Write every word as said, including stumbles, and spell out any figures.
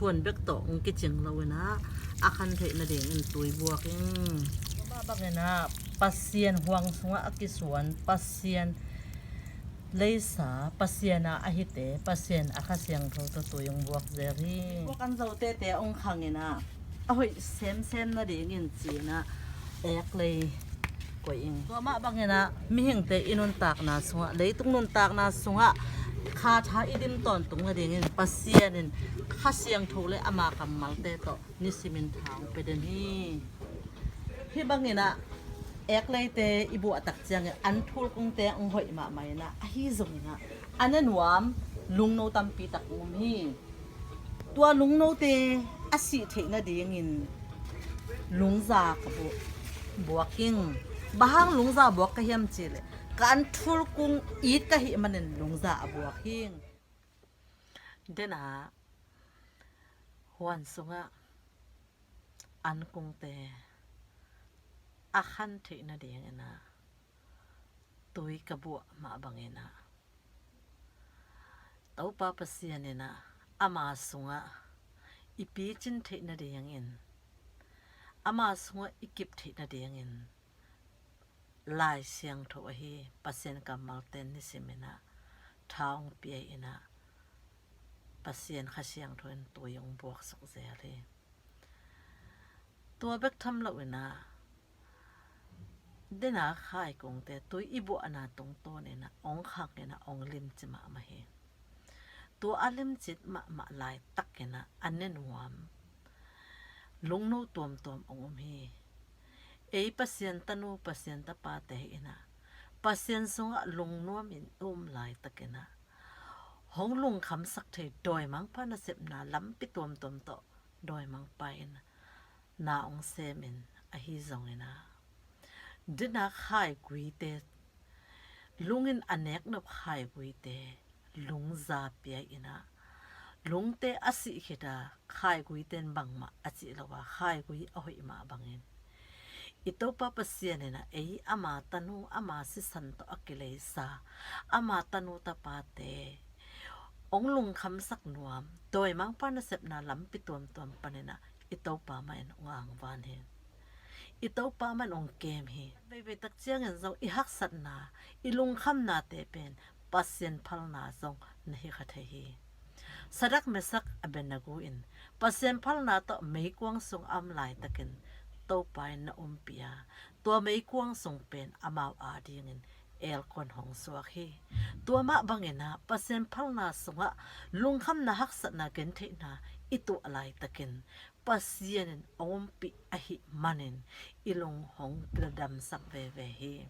Puan bek tawh hong kicing lo in ah, a khan theih nadingin tui buak ing. Mah bangin ah Pasian huang sungah a kisuan, Pasian leisa, Pasian a ahite, Pasian a Kha Siangtho tawh tui hong buak zel hi. Buak an zo tete hong khang in ah, a hoih semsem nadingin ci in ah eklei koih ing. Tua mah bangin ah mihingte i nuntakna sungah, leitung nuntakna sungah kha tha i dim tawntung nadingin Pasian in Kha Siangtho le ama kammalte tawh nisimin tha hong pia den hi. Hih bangin ah ekleite i buah tak ciangin an thulkungte hong hoih mahmah in ah, ahi zongin ah a ne nuam lungno tampi tak hong om hi. Tua lungnote a sih theih nadingin lungza ka bu-, buak ing. Bang hang lungza buak ka hiam cih leh, ka an thulkung it ka hih manin lungza a buak hi. Denah huan sungah ankungte a khan theih nadingin ah tui ka buah mah bangin ah, Topa Pasian in ah ama sungah i picin theih nadingin, ama sungah i kip theih nadingin Lai Siangtho ahi Pasian kammalte nisimin ah tha hong pia in ah, Pasian Kha Siangtho in tui hong buak suk zel hi. Tua bek tham lo in ah, denah khaikungte tui i buahna tungtawn in ah hong khang in ah hong limci mahmah hi. Tua a limcit mahmah laitakin ah a ne nuam lungno tuamtuam hong om hi. Ei Pasian tanu, Pasian tapate in ah Pasian sungah lungnuamin i om laitakin ah, hong lungkhamsak thei dawimangpa nasepna lampi tuamtuam tawh dawimangpa in na hong semin, ahi zongin ah, denah khaiguite, lungin a neknop khaiguite lungza pia in ah, lungte a sih khit a, khaiguite in bangmah a cih lo a, khaigui a hoih mah bangin i Topa Pasian in ah ei ama tanu, ama sisan tawh a kileisa, ama tanu tapate hong lungkhamsak nuam, dawimangpa nasepna lampi tuamtuam panin ah i Topa mah in hong angvan hi. I Topa mah in hong kem hi. Veivei tak ciangin zong i haksatna, i lungkhamnate pen Pasian phalna zong na hi kha thei hi. Sadrak, Mesak, Abednego in Pasian phalna tawh meikuang sung a om laitakin Topa in na ompih a, tua meikuang sung pen amau adingin elkon hong suak hi. Tua mah bangin ah Pasian phalna sungah lungkhamna, haksatna, gentheihna i tuah laitakin Pasian in a ompih ahih manin i lung hong kidamsak veve hi.